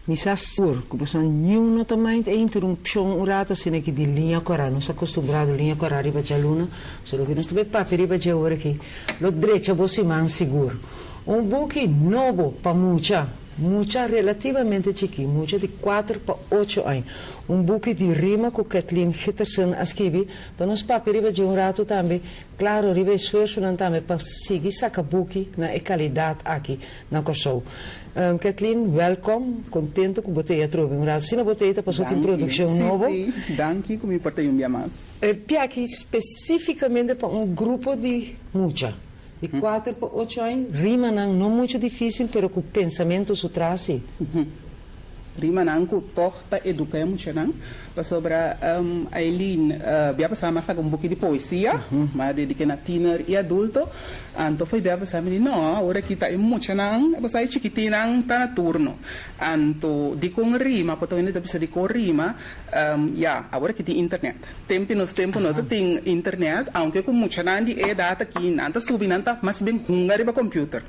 Mi sa sigur ku boso niun no ta mind e interumpshon un rato asina aki di liña kòrá. Nos a kostumbrado liña kòrá riba djaluna, so loke nos ta bai papia riba dje ora aki lo drecha bo siman sigur. Un buki nobo pa mucha, mucha relativamente chikí, mucha di kuater pa ocho aña. Un buki di rima ku Kathleen Giterson a skibi pa nos papia riba dje un rato tambe, klaro riba e esfuersonan tambe pa sigui saka buki na e kalidat aki na Kòrsou. Kathleen, wèlkòm. Kontentu ku bo ta ei atrobe un ratu. Asina bo ta ei ta pasobra tin produkshon nobo. Sí, sí. Danki ku mi por ta ei un bia mas. E piaki spesífikamente pa un grupo di mucha, di kuater pa ocho aña, rimanan no muchu difísil pero ku pensamentu su tras sí. Rimanan ku tòg ta eduká e muchanan, pasobra Aileen bia pasá mi a saka un buki di poesia, mi a dediké na tiner i adulto, anto fo'i bia pasá mi di no, awor aki ta e muchanan, pasá e chikitinnan ta na turno, anto dikon rima, por ta hende ta bisa dikon rima, ya, awor aki tin internet, tempu nos tempu no ta tin internet, aunke ku muchanan di e edat aki nan ta subi nan ta mas bien hunga riba computer.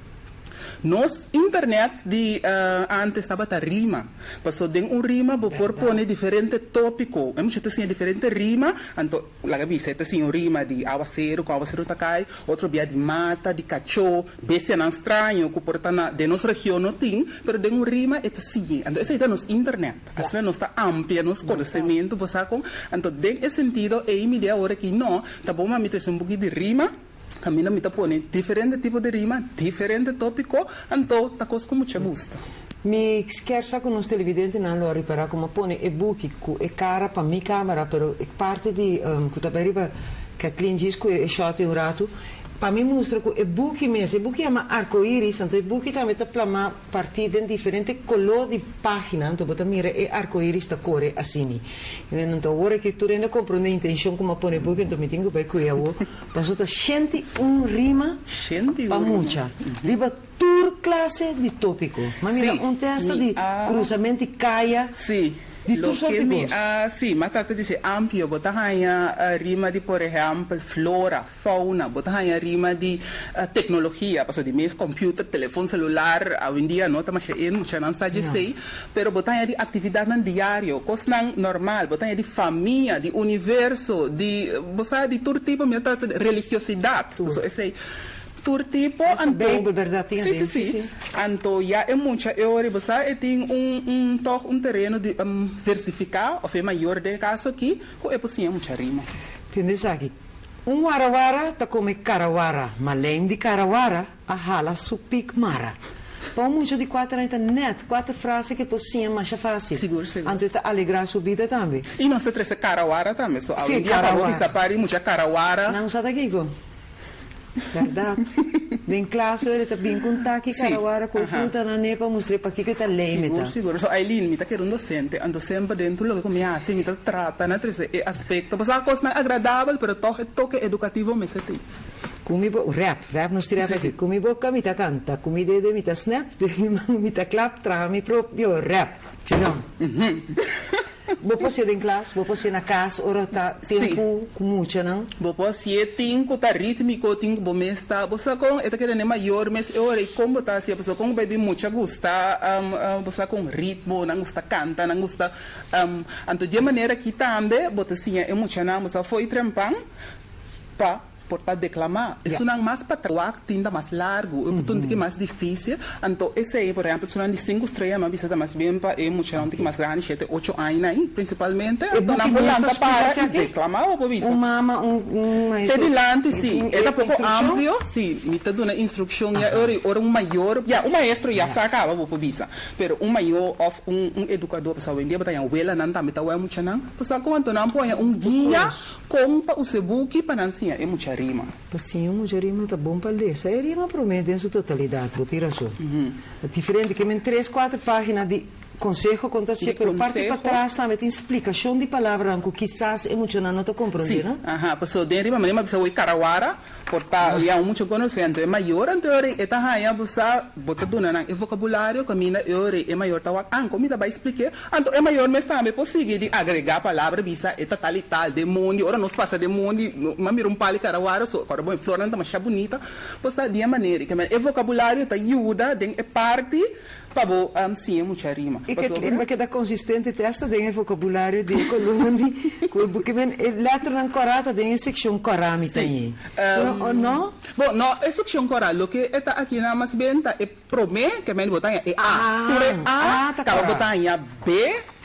Nos internet di antes tabata rima, paso den un rima bo por pone diferente topico, e mucha ta siña diferente rima, anto laga bisa e ta siña un rima di awaseru, con awaseru ta cay, otro bia di mata, di cacho, bestianan straño cu por ta na den nos region no tin, pero den un rima e ta siña, anto esey ta nos internet, asina nos ta amplia nos conocemento, bo sa con, anto den e sentido ey mi di awor aki no, ta bon pa mi trece un buki di rima. Kaminda mi ta pone diferente tipo di rima, diferente tópiko, anto ta kos ku mucha gusta. Mi kier sa ku nos televidentenan lo a ripará ku mi a pone e buki ku e kara pa mi kamera, pero e parti di ku ta bai riba Kathleen djis ku e shòt ei un ratu, pa mi mustra ku e buki mes, e buki yama Arkoiris, anto e buki tambe ta plamá Partí den diferente koló di página, anto bo ta mira e arkoiris ta kore asini. I mi anto awor aki tur hende a komprondé intenshon ku mi a pone buki, anto mi tin ku bai kuia awor, paso ta 101 rima pa mucha, riba tur klase di tópiko. Mi a mira un tèsta di krusament di kaya, di tur sorti kos. Sí, mi a trata di ser amplio. Bo ta haña rima di, por ehèmpel, flora, Fauna, bo ta haña rima di tecnologia, pasobra di mes computer, telefon celular, awendia no ta masha e muchanan sa djesey, pero bo ta haña di actividadnan diario, cosnan normal, bo ta haña di famia, di universo, di, bo sa, di tur tipo, mi a trata di religiosidad, pasobra esey tur tipo, anto, si, si, si, anto ya e mucha e ora, bo sa, e tin un, un, tog un tereno di versifica, of e mayor den e caso aki, cu e por siña mucha rima. Tende esaki, Un warawara ta come karawara, ma lijm di karawara a hala su pik mara. Pa un mucha di kuater aña ta net kuater frase ke por siña masha fácil. Sigur, sigur. Anto e ta alegrá su bida tambe. I nos ta trese karawara tambe. So awendia pa bo bisa pari mucha karawara. Nan sa ta kiko? Bèrdat. Den klas ora e ta bin ku un taki karawara ku e fruta nan ne pa mustr'é pakiko e ta lijm e ta. Sigur, sigur. So Aileen, mi ta kere un dosente, anto semper den tur loke ku mi hasi mi ta trata na trese e aspekto. Pasobra kosnan agradabel, pero tòg e toke edukativo mester tin. Ku mi bo, rap, rap nos tin rap aki. Ku mi boka mi ta kanta, ku mi dede mi ta snap, den mi man mi ta klap, traha mi propio rap. Chinon. Bo por sié den klas, bo por sié na kas ora ta tempu ku muchanan. Bo por sié tin ku ta rítmiko, tin ku bo mes ta. Bo sa kon e ta keda n'e mayor mes e ora i kon bo ta hasié pasobra kon ku bai bin mucha gusta bo sa kon ritmo, nan gusta kanta, nan gusta anto di e manera aki tambe bo ta siña e muchanan bo sa fo'i trempan pa. Por ta deklamá. Esunnan mas pa wak tin ta mas largu, e por ta un tiki mas difísil. Anto esei, por ehèmpel, esunnan di sinku strea mi a bisa ta mas bien pa e muchanan un tiki mas grandi, shete, ocho aña ei, prinsipalmente. E Anto buki nan por mes ta lanta splika para i esaki? deklamá, bo por bisa. Un mama, un un Te maestro dilanti, sí. tin E e ta poko instrukshon? amplio, sí. Mi ta duna instrukshon ya ora i ora un mayor, ya, un maestro ya sa kaba, bo por bisa. Pero un mayor òf un un edukador, pasobra awendia bo ta haña welanan tambe ta wak muchanan. Pasobra kon anto nan por haña un guia Kon pa usa e buki pa nan siña e mucha rima? Pa siña un mucha rima ta bon pa lesa e rima promé den su totalidat, bo tin rason. Ta diferente ke men tres kuater página di konseho kon ta siña, pero parti patras tambe tin splikashon di palabranan ku kisas e muchanan no ta komprondé, no? Sí, aha, pasobra den rima manera mi a bisa woi karawara por ta ya un mucha konosé, anto e mayor anto e ora e ta haña bo sa bo ta duna nan e vokabulario kaminda e ora e mayor ta wak anko mi ta bai splik'é. Anto e mayor mes tambe por sigui di agregá palabra, bisa e ta tal i tal den mondi, ora nos pasa den mondi, m'a mira un pal i karawara, so kòrda bon e flornan ta masha bunita, por sa di e manera i ke manera e vokabulario ta yuda den e parti. Pa bo siña mucha rima. I Kathleen, bo keda konsistente te asta den e vokabulario di e kolónan di ku e buki men e lèternan kòrá ta den e sekshon kòrá mi ta ñe. Sí. No? Bon, no, e sekshon kòrá loke e ta aki nan mas bien ta e promé ke men bo ta haña e A. Tur e A kaba bo ta haña B,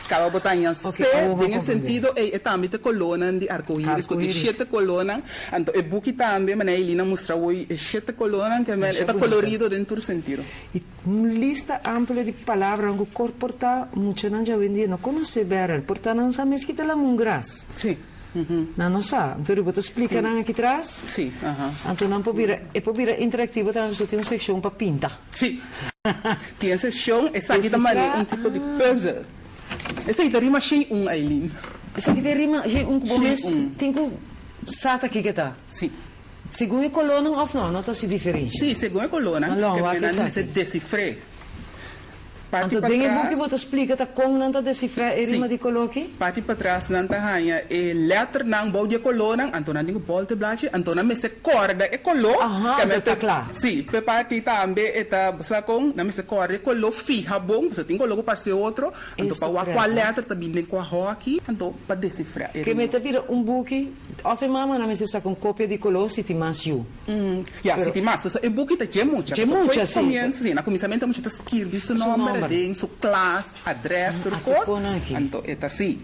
kaba bo ta haña C. Den e sentido ei e tambe ta e kolónan di arkoiris ku tin shete kolónan. Anto e buki tambe manera Elina mustra awor e shete kolónan ke men e ta kolorido den tur sentido. I Un lista amplio di palabranan ku kor por ta muchanan djawendia no konosé bèrdad. Por ta nan sa mes kita lamungras. Sí. Nan no sa. Anto riba ta splika nan aki tras. Sí, aha. Anto nan por bira, e por bira interaktivo tambe pasobra tin un sekshon pa pinta. Sí. Tin e sekshon, esaki ta manera un tipo di pùzel. Esaki ta rima shei un, Aileen. Esaki ta rima shei un ku bo mes tin ku sa ta kiko ta. Sí. Segun e kolónan òf no? No ta hasi diferensha. Sí, segun e kolónan, ke nan mester desifr'é. Parti Anto den e buki bo ta splika ta kon nan ta desifrá e rima di koló aki? Parti patras nan ta haña e lèternan bou di e kolónan, anto nan tin ku bòlta e blachi, anto nan mester kòrda e koló. Aha, anto ta kla. Sí, p'e parti tambe e ta, bo sa kon, nan mester kòrda e koló fiha bon, pasobra tin koló ku parse otro, anto pa wak kua lèter ta bini den kua hòki, anto pa desifrá e Ke rima. mester bira un buki Of e mamanan mester saka un kopia di koló si tin mas yu. Ya, si tin mas. Pasobra e buki ta dje mucha. Dje mucha, si. Pasobra foi komienso, si. Na kuminsamentu e mucha ta skirbi su nòmber aden, su klas, adrès, tur kos. Anto e ta si.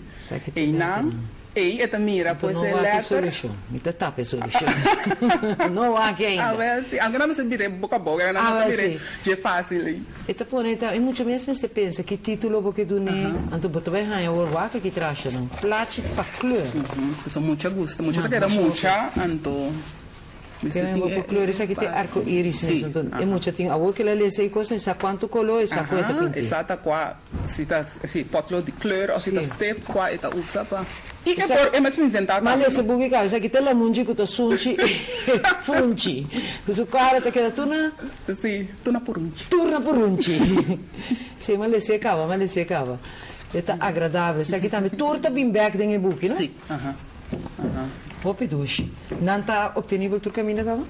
Einan, ei e ta mira pues e lèter. No wak e solushon. Mi ta tapa e solushon. No wak ainda. Awel si. Aunke nan mester bira e boka bou, nan no ta bira e dje fásil ei. E ta pone ta, e mucha mes mester pensa ki titulo bo ke dun'é, anto bo ta bai haña awor wak aki trashanan, plachi pa kleur. Pasobra mucha gusta, mucha ta keda mucha, anto mester tin e. Kleur esaki ta e arko iris mes, anto e mucha tin awor ke el a lesa e kos, e sa kuantu koló, e sa ku e ta pint'é. E sa ta kua, si ta si potlood di kleur òf si ta stip, kua e ta usa pa. I e por e mes inventá tambe. Ma lesa buki kaba, esaki ta lamunchi ku ta sunchi e funchi, ku su kara ta keda tur na. Si, tur na purunchi. Tur na purunchi. Si, m'a lesa e kaba, m'a lesa e kaba. E ta agradabel. Esaki tambe tur ta bin bek den e buki, no? Si, aha, aha. Hopi dushi. Nan ta obtenibel tur kaminda kaba?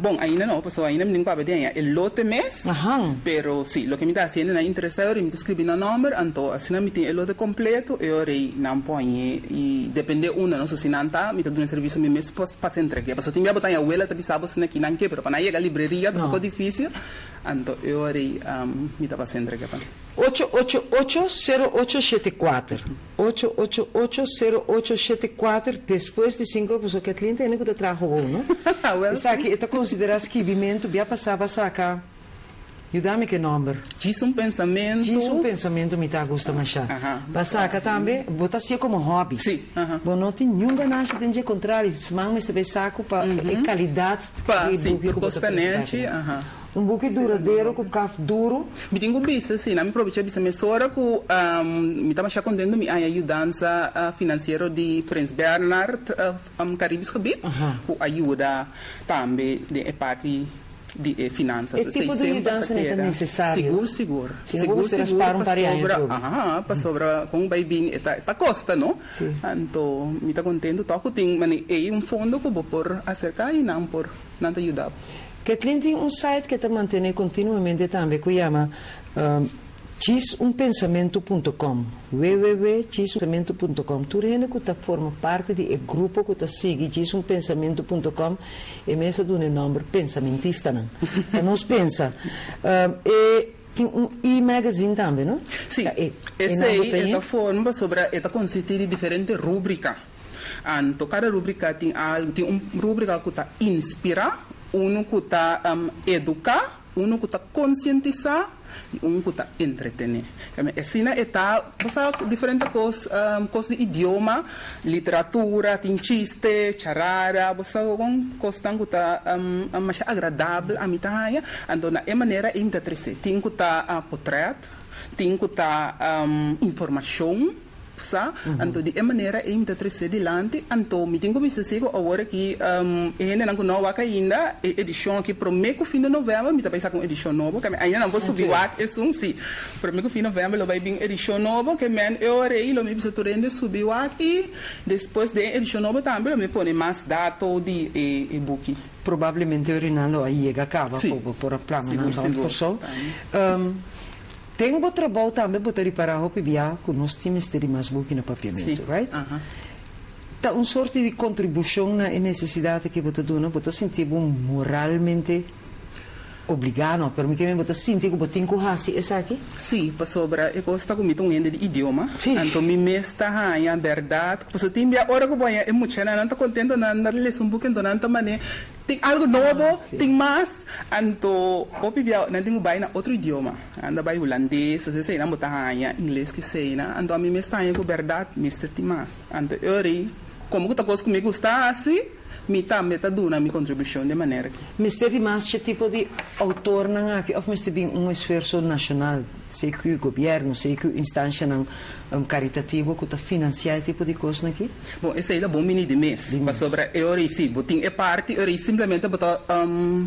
Bon, ainda no, pasobra ainda mi tin ku aba den e lote mes. Aha. Pero si, loke mi ta hasiendo nan interesa e ora mi ta skribi nan nòmber, anto asina mi tin e lote kompleto, e ora ei nan pon e i depende unda no, so si nan ta, mi ta duna e serviso mi mes pa pasa entreg'é. Pasobra tin bia bo ta haña abuela ta bisa bo asina ki nan ke, pero pa nan yega libreria ta poko difisil, anto e ora ei mi ta pasa entreg'é pa nan. 888 0874 888 0874 Despues di sinku pasobra Kathleen ta hende ku ta traha gewoon no. Esaki e ta konsiderá skibimentu bia pasá pa saka Yuda mi ku e nòmber. Djis un pensamentu. Djis un pensamentu mi ta gusta mashá. Ba saka tambe bo ta hasié komo hòbi. Bo no tin niun ganashi den dje kontrali sman mester bay saku pa e kalidat di e buki ku bo ta presentá. Un buki duradero ku kaf duru. Mi tin ku bisa si, na mi probecha bisa mesora ku mi ta masha kontentu mi haña yudansa finansiero di Prins Bernhard Caribisch Gebied ku a yuda tambe den e parti di e finansas. E tipo di yudansa ta nesesario. Sigur sigur. Sigur sigur pasobra aha pasobra kon bai bin e ta kosta no. Anto mi ta kontentu tòg ku tin mane ei un fondo ku bo por aserká i nan por nan ta yuda bo. Kathleen tin un site ke ta mantené kontinuamente tambe ku yama Djisunpensamentu punto com, www.djisunpensamentu punto com. Tur hende ku ta forma parti di e grupo ku ta sigui djisunpensamentu punto com e mes a duna e nòmber pensamentistanan. Pa nos pensa. E tin un e-magazine tambe, no? Sí, esei e ta forma pasobra e ta konsistí di diferente rúbrika. Anto kada rúbrika tin algu, tin un rúbrika ku ta inspirá, unu ku ta eduká, Unu ku ta konsientisá i un ku ta entretené. Asina e ta basá ku diferente kos, kos di idioma, literatura, tin chiste, charada, bo sa kon kosnan ku ta masha agradabel ami ta haña. Anto na e manera ei mi ta trese. Tin ku ta potrèt, tin ku ta informashon. Sa, anto di e manera ei mi ta trese dilanti, anto mi tin ku bisa si ku awor aki e hendenan ku no a wak ainda e edishon aki promé ku fin di novèmber mi ta bai saka un edishon nobo, ke ainda nan por subi wak esun si, promé ku fin novèmber lo bai bin edishon nobo ke men e ora ei lo mi bisa tur hende subi wak i despues den e edishon nobo tambe lo mi pone mas dato di e buki. Probablemente ora nan lo a yega kaba por por a plama nan rònt Kòrsou. Den bo trabou tambe bo ta ripará hopi bia ku nos tin mester di mas buki na papiamentu, right? Ta un sorti di kontribushon na e nesesidat aki bo ta duna, bo ta sinti bo moralmente obligá no, pero mi ke men bo ta sinti ku bo tin ku hasi esaki? Sí, pasobra e kos ta ku mi ta un hende di idioma, anto mi mes ta haña bèrdat, pasobra tin bia ora ku bo haña e muchanan nan ta kontento nan ta lesa un buki anto nan ta manera tin algu nobo, tin mas. Anto hopi bia nan tin ku bai na otro idioma. Nan ta bai hulandes, asina esei nan bo ta haña, ingles kisei nan. Anto ami mes ta haña ku bèrdat mester tin mas. Anto e ora ei, komo ku ta kos ku mi gusta hasi, mi tambe ta duna mi kontribushon den manera aki. Mester di mas che tipo di outornan aki òf mester bin un esfuerso nashonal, sea ku gobièrnu, sea ku instanshanan karitativo ku ta finansiá e tipo di kosnan aki? Bon, esei ta bon bini di mes, pasobra e ora ei si bo tin e parti, e ora ei simplemente bo ta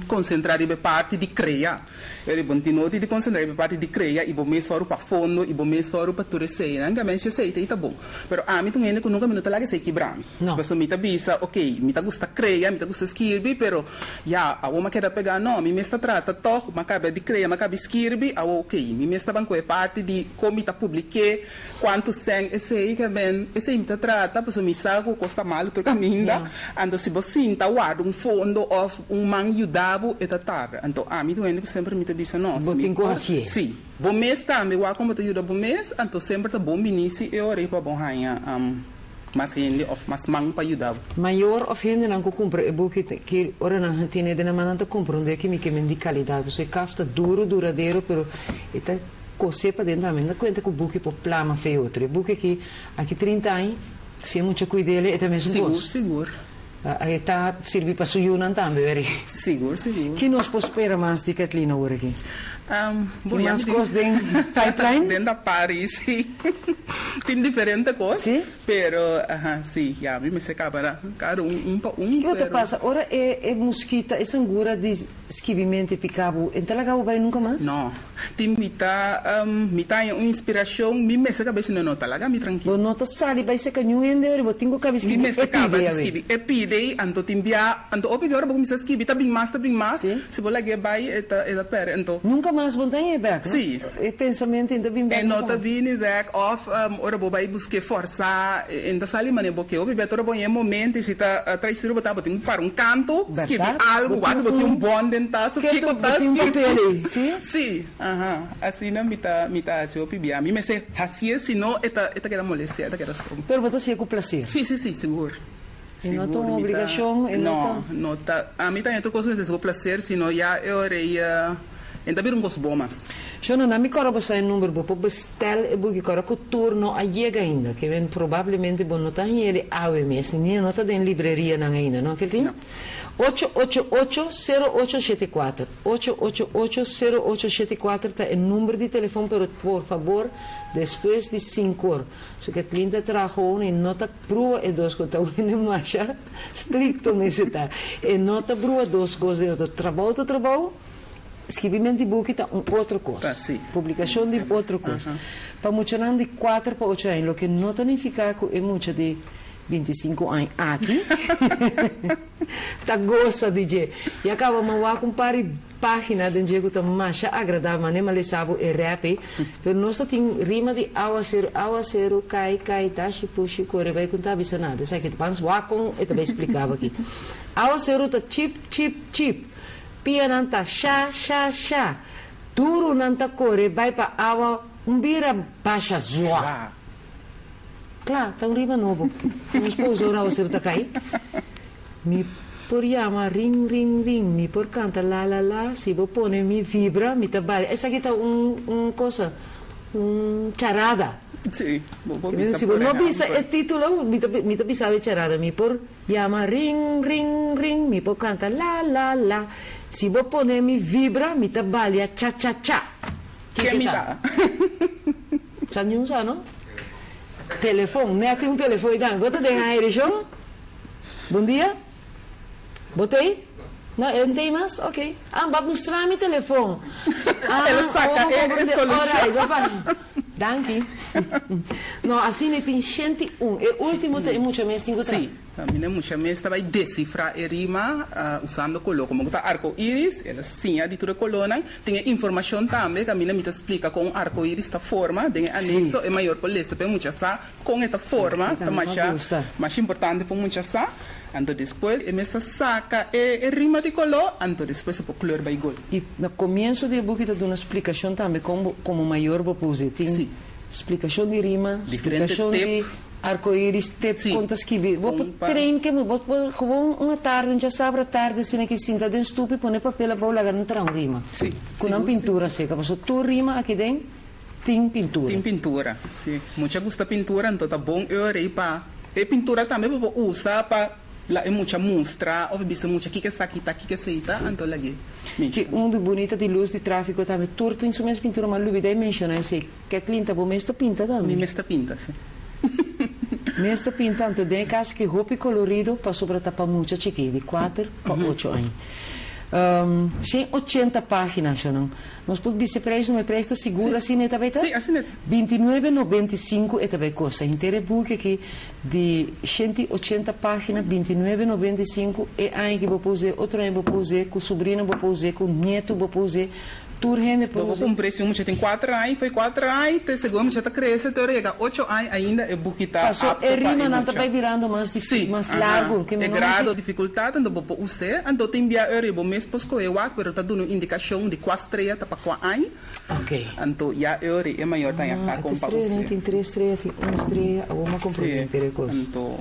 konsentrá riba e parti di krea. E ora ei bo no tin nodi di konsentrá riba e parti di krea i bo mes sòru pa fondo i bo mes sòru pa tur eseinan, ke mensha esei ta i ta bon. Pero ami ta un hende ku nunka mi no ta laga esei kibra mi. Pasobra mi ta bisa, okey, mi ta gusta krea, mi ta gusta skirbi, pero ya, awor mi a keda pegá, no, mi mes ta trata tòg, mi a kaba di krea, mi a kaba di skirbi, awor okey, mi mes ta ban ku e parti di kon mi ta publik'é. Cuanto cen esey ke ben esey mi ta trata pasobra mi sa cu cos ta malo tur caminda anto si bo sinta warda un fondo of un man yuda bo e ta tarda anto ami ta un hende cu semper mi ta bisa no Bo tin cu hacié. Si bo mes tambe wak con bo ta yuda bo mes anto semper ta bon bini si e ora ey pa bo haya mas hende of mas man pa yuda bo. Mayor of hendenan cu cumpra e buki ki ora nan tene den nan man nan ta comprende ki mi ke men di calidad pasobra e kaf ta duro duradero pero e ta Kosé pa den tambe. No kuenta ku buki por plama fe otro. E buki aki, aki trinta aña, si e mucha kuid'el, e ta mesun kos. Sigur, sigur. E ta sirbi pa su yunan tambe, weri. Sigur, sigur. Ki nos por spera mas di Kathleen awor aki? Tin mas kos den pipeline? Den ta pari, si. Tin diferente kos. Si? Pero, aha, si, ya mi mester kaba na kada un, un pa un, Kiko ta pasa ora e e muskita, e sangura di skibimente pika bo, e no ta laga bo bai nunka mas? No. Tin mi ta, mi ta haña un inspirashon, mi mester kaba esei, no, no ta laga mi trankil. Bo no ta sali bai seka niun hende ora bo tin ku kaba skibi e Mi mester pide kaba di awe. skibi e pide ei, anto tin bia, anto hopi bia ora bo kuminsá skibi ta bin mas, ta bin mas, Si. si bo lag'é bai e ta e ta pèrdè, anto. Nunka mas bo no ta haña e bèk, no? Si. E pensamentu e no ta bin bèk E no nunka ta mas. bini bèk, òf ora bo bai busk'é fòrsá, e no ta sali manera bo ke. Hopi bia ora bo haña e momento i si ta traisido bo ta, bo tin ku para un kantu, skibi Bèrdat? algu, Bo wak tin bo tin un un bòn den tas òf ketu, kiko bo ta tin un skibi. papel ei, si? Si, aha, asina mi ta mi ta hasi hopi bia. Mi mester hasié, si no e ta e ta keda molestia, e ta keda strong. Pero bo ta hasié ku plaser? Si, si, si, sigur. E no ta Sigur un mi ta obligashon, e no ta. No, no ta. Ami ta otro kos mester hasi ku plaser, si no ya e ora ei e no ta bira un kos bon mas. Sho no, na mi kòrda bo sa e number, bo por bestèl e buki kòrda ku tur no a yega ainda, ke men probablemente bo no ta haña el awe mes, ni e no ta den librerianan ainda, no Keltin? No. Ocho ocho ocho, sero ocho shete kuater. Ocho ocho ocho, sero ocho shete kuater ta e number di telefon, pero por fabor despues di sinkor. So Kathleen ta traha gewoon y no ta brua e dos cos, ta wende masha stricto mester ta. E no ta brua dos cos den otro. Trabou ta trabou, skibiment di buki ta un otro cos. Publicacion di otro cos. Pa muchanan di kuater pa ocho aña, loke no ta nifica cu e mucha di bintisinco aña aki ta gosa di dje. Ya caba mi a wak un par di pagina den dje cu ta masha agradabel, mane mi a lesa bo e rap ey, pero nos ta tin rima di awaceru, awaceru, cay, cay, tashi, pushi, core bay cu no ta bisa nada. Esaki ta pans wak con e ta bay splica bo aki. Awaceru ta chip, chip, chip, pianan ta sha, sha, sha, durunan ta core bay pa awa un bira basha zwa. Kla, ta un rima nobo. Nos por usa ora awaceru ta cay. Mi por yama ring ring ring, mi por canta la la la, si bo pone mi vibra mi ta baila. Esaki ta un un cosa, un charada. Sí, bo por bisa Si bo por no bisa ehempel. e titulo, mi ta mi ta bisa e charada. Mi por yama ring ring ring, mi por canta la la la, si bo pone mi vibra mi ta balia cha cha cha. Ke Kiko mi ta? ta? Sa niun sa no? Telefon, net tin un telefon ei tambe. Bo ta den aire shon? Bon dia. Bo t'ei? No, e no t'ei mas? Ok. Ah, bo a mustra mi telefon. Ah, El a saca awor bo e comprende. solucion. Alright, bo pa. Danki. No, asina e tin 101. E ultimo ta e mucha mes tin ku tra. Sí, mi na mucha mes ta bai desifrá e rima usando koló. Komo ku ta arko iris, el a siña di tur e kolónan. Tin e informashon tambe kaminda mi ta splika kon un arko iris ta forma. Den e anekso e mayor por lesa pa e mucha sa kon e ta forma. Ta masha masha importante pa un mucha sa. Anto despues e mes ta saka e rima di koló, anto despues e por kleur bai gol. I na komienso di e buki ta duna splikashon tambe kon bo komo mayor bo por usa. Tin splikashon di rima, splikashon di arkoiris, tep kon ta skibi. Bo por train ke bo por gewoon un atardi, un djasabra atardi asina ki sinta den stupi pone papel abou laga nan traha un rima ku nan pintura seka. Pasobra tur rima aki den tin pintura. Tin pintura, si. Mucha gusta pintura anto ta bon ora ei pa e pintura tambe bo por usa pa la e mucha mustra of bisa mucha kiko esaki ta, kiko esei ta, anto lag'é Ki un di bunita di lus di trafiko tambe tur tin su mes pintura ma lubida e menshona esei. Kathleen ta bo mes ta pinta tambe? Mi mes ta pinta, si. Mes ta pinta anto den e kas ki hopi kolorido pasobra ta pa mucha chikí di kuater pa ocho aña. 180 pagina shonan. Nos por bisa e prijs no? E prijs ta sigur asina e ta bay ta? Sí, asina e ta. Bintinuebe nobenta i sinku e ta bay kosta. Henter e buki aki di 180 pagina, 29,95, e aña ki bo por us'é, otro aña bo por us'é, ku subrino bo por us'é, ku nietu bo por us'é, tur hende por Bo us'é. kumpra si un mucha tin kuater aña, foi kuater aña, te segun e mucha ta krese te ora yega ocho aña ainda e buki ta Paso apto e pa e rimanan ta mucha. bai birando mas dif, Sí, mas aha. largu, ke E mi no grado mester. difikultat anto bo por us'é, anto tin bia ora bo mes por skohe wak, pero ta duna un indikashon di kua strea ta pa kua aña. Ok. Anto ya ora e mayor ta ya Ah, sa e kon pa strea us'é. tin tres strea, tin un strea, awor mi a komprondé Sí, henter e kos. anto.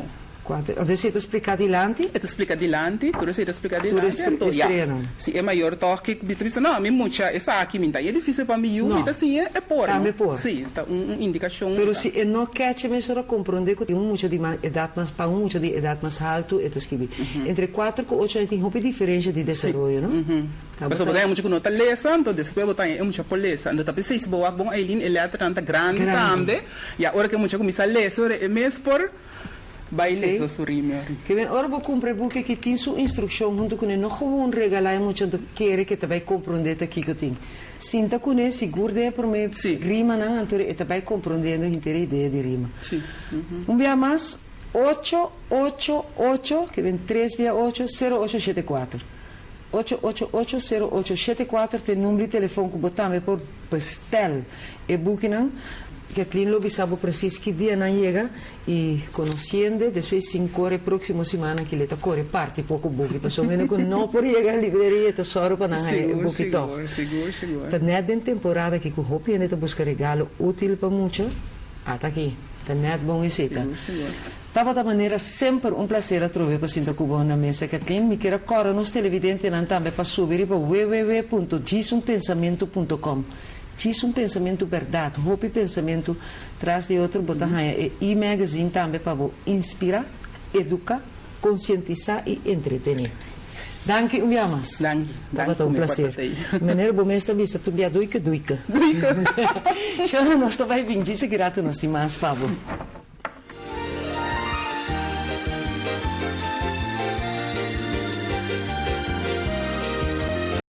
Kuater, anto esei ta spliká dilanti? E ta splika dilanti, tur esei ta splika Tur dilanti, anto ya. estreanan. Si e mayor tòg ke ta bisa, no, mi mucha esaki mi ta e difísil pa mi yu, mi No, ta siña e por, no? tambe por. Sí, ta un un indikashon. Pero si e no kecha mesora komprondé ku tin un mucha di mas edat mas, pa un mucha di edat mas haltu e ta skibi. Entre kuater ku ocho aña tin hopi diferensha di desaroyo, no? Pasobra bo ta haña mucha ku no ta lesa, anto despues bo ta haña e mucha por lesa. Anto ta p'esei si bo wak bon Eileen, e lèternan ta grandi tambe, ya ora ku e mucha kuminsá lesa ora e mes por bai lesa su rimi ori. Ke ben ora bo kumpra e buki aki tin su instrukshon huntu kuné, no gewoon regalá e mucha anto kere ku e ta bai komprondé ta kiko tin. Sinta kuné sigur den e promé rimanan anto e ta bai komprondiendo henter e idea di rima. Un bia mas, ocho ocho ocho, ke ben tres bia ocho, sero ocho shete kuater. Ocho ocho ocho sero ocho shete kuater ta e number di telefon ku bo tambe por bestel e bukinan. Kathleen lo bisa bo presis ki dia nan yega i konosiende despues sin kore próksimo simana ki le ta kore parti poko buki pasobra hende ku no por yega libreria ta sòru pa nan haña e buki tòg. Ta nèt den temporada aki ku hopi hende ta buska regalo útil pa mucha, ata aki ta nèt bon esei ta. Tabata manera semper un placer atrobe pa sinta cu bo na mesa, Kathleen. Mi kier a corda nos televidentenan tambe pa subi riba www.djisunpensamentu.com. Djis un pensamentu berdad, hopi pensamentu tras di otro. Bo ta haña e e-magazine tambe pa bo inspira, educa, concientisa y entretene. Danki un bia mas. Danki. Tabata un placer. Meneer bo mes ta bisa tur bia duike duike. Duike. Shona nos ta bay bin djis aki rato nos tin mas pa bo.